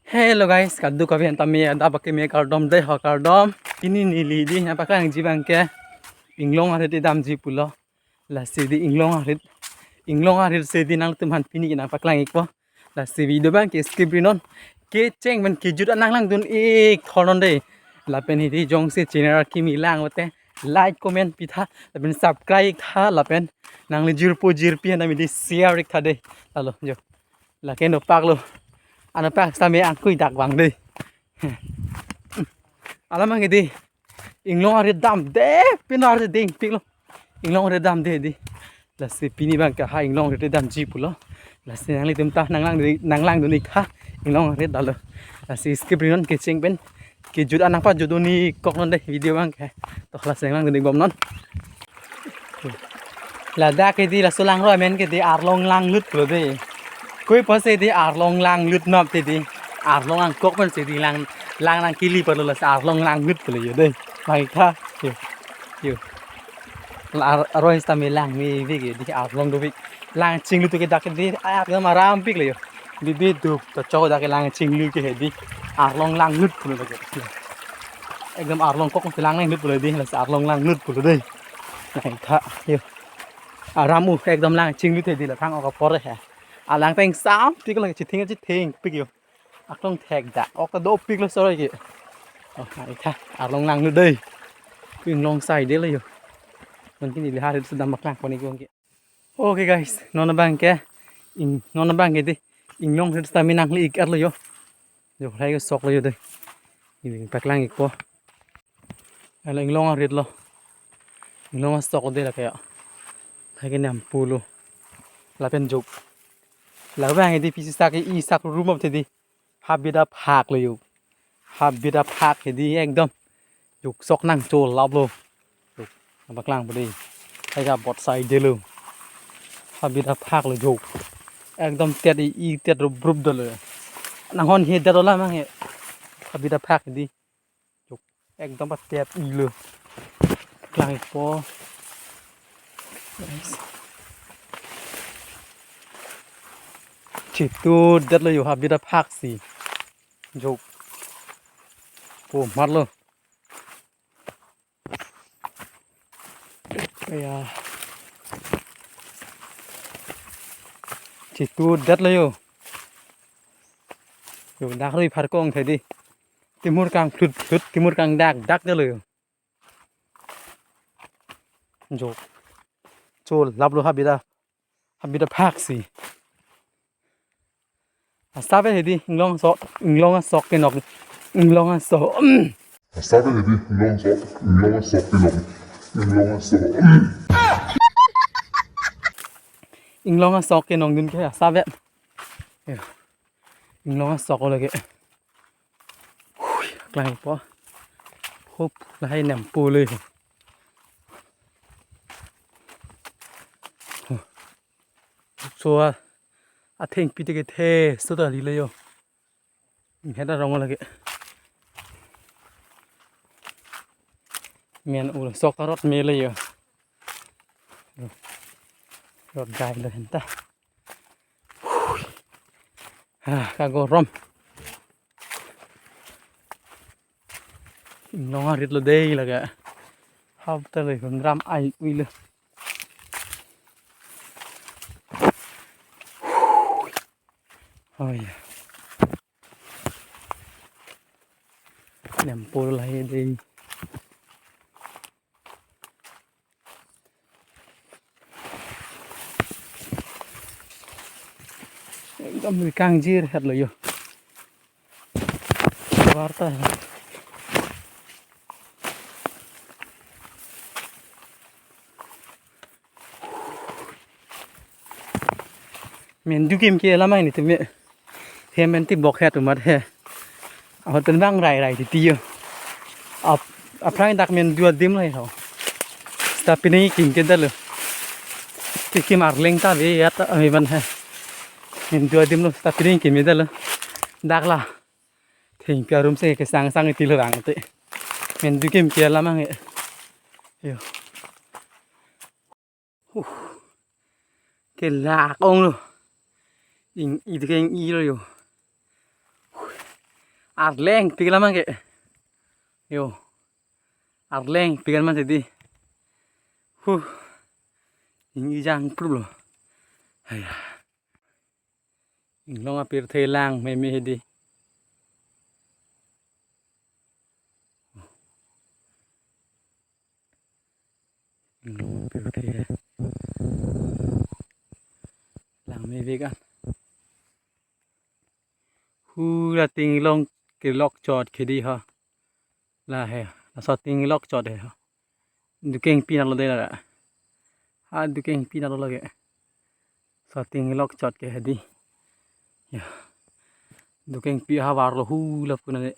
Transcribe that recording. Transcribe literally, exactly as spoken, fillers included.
Hello guys, kadokave an tame adap akeme kardom dei ho, kardom. Pini neli di nangpaklangji abang ke inglong arit damji pulo. Lasi di inglong arit, inglong arit si di nangtum aphan pini ke nangpaklang-ikpo. Lasi video abang ke skip ri non, kecheng pen kejut an nanglangdun-ik thornon dei. Lapen hedi jongsi channel kimi lang mate like comment pitha, lapen subscribe-iktha, lapen nangli jirpo jirpi an tame di share-iktha dei. Lalo jo. Lake nopak lo. Anopak sitame angkui dak vang dei. Alam abang ke di inglong arit damde, pini arit dingpiklo. Inglong arit damde di. Lasi pini abang ke ha inglong arit damji pulo. Lasi nanglitum ta nanglang, nanglangdun-iktha inglong arit lalo. Lasi skip ri non, kecheng pen kejut an nangpajutdun-ikkok non dei video abang ke. To lasi nanglangdun-ikbom non. Ladak ke di laso langroi amen ke di arlong langlut pulo dei. Koi apotsi di arlong langlut ma pulote di. Arlong angkok pensi di lang, lang nangkili pulo, lasi arlong langlut pulo jo dei. Mai tha. Yo. Yo. La ar-, aroi sitame lang mevek ke di, arlong dovek. Lang chinglu tu ke dak ke di, ayak jam arampik lo jo. Di di dup ta chok dak ke lang chinglu ke hedi. Arlong langlut pulo dak ke. Ekdom arlong kok ke lang langlut pulo dei, lasi arlong langlut pulo dei. Mai tha, yo. Aram u ekdom lang chinglu te di, la thang ok apor he. Alang teng sampik lo, chithing chithingpik jo. Aklong thek dak. Ok ta dopik lo soroi ke. Oh, mai tha, arlong langlut dei. Inglong sai dei lo jo. Mungkin ili hari sudah maklangpon-ik abang ke. Okay guys, non abang ke, ing-, non abang ke di inglong arit sitame nangli-ik-et lo jo. Jo, lahai ke sok lo jo dei. Ili paklang-ikpo. Hala inglong arit lo. Inglong asok dei lake jo. Lahai ke Nempo lo. Lapen jo. Labang ke di pisi sak, i sak rum ap te di. Habit aphak lo jo. Habit aphak ke di ekdom. Jo sok nangcholap lo. Jo, nangpaklangpo dei. Hai ka bot sai dei lo. Habit aphak lo jo. Ekdom tet i, i tet rup rup dolo. Nanghon he det lo lamang he. Habit aphak di. Jo. Ekdom patet i lo. Klangpo. Chitu det lo jo, habit aphak si. Jo. Po mat lo. Kaya. Chitu det lo jo. Jo, dak rui pharkong thai di. Timur kangphlut phlut, timur kangdak dak det lo jo. Jo. Cholap lo habit a. Habit aphak si. Asap hedi inglong asok, inglong asok kenok. Inglong asok. Asap hedi inglong asok, inglong asok kenok. Inglong asok. Inglong asok kenokdun ke asap. Ya. Inglong asok lake. Hui, klangpo. Hup, lahai Nempo lo. So a, athengpi te kethe so ta li lo jo. Heta rong lake. Men ul sok ta rot me lo jo. Rot gai lo henta. Ah, kagorom. Inglong arit lo dei lake. Hap ta lo hundram ai ui lo. Oh ya. Nempo lahai dei. Ekdom ri kangjir het lo jo. Warta. Men dukim ke lamai ni tumi. He men ti bok he tumat he. Ahut pen bang rai rai titi jo. Ap, aphrang dak men dua dim lai ho. Seta pining kim ke dalo. Ti kim arleng ta ve ya ta ame ban he. Men dua dim lo seta pining kim ke dalo. Dak la. Thengpi arum si kesang sang iti lo rang te. Men dukim ke lamang he. Jo. Uh. Kelak ong lo. Ing-i ke ing-i lo jo. Arleng pik alam ke. Yo. Arleng pik alam si di. Huh. Ingkejang praplo. Haiya. Inglong apirthe lang meme hedi. Inglong apirthe lang meme kan. Hula ting inglong kelok chot ke di ha. La he, laso ting kelok chot he ha. Dukengpi nalo de la. Ha dukengpi nalo lake. Laso ting kelok chot ke hedi. Ya. Dukengpi ahavar lo hula puna de.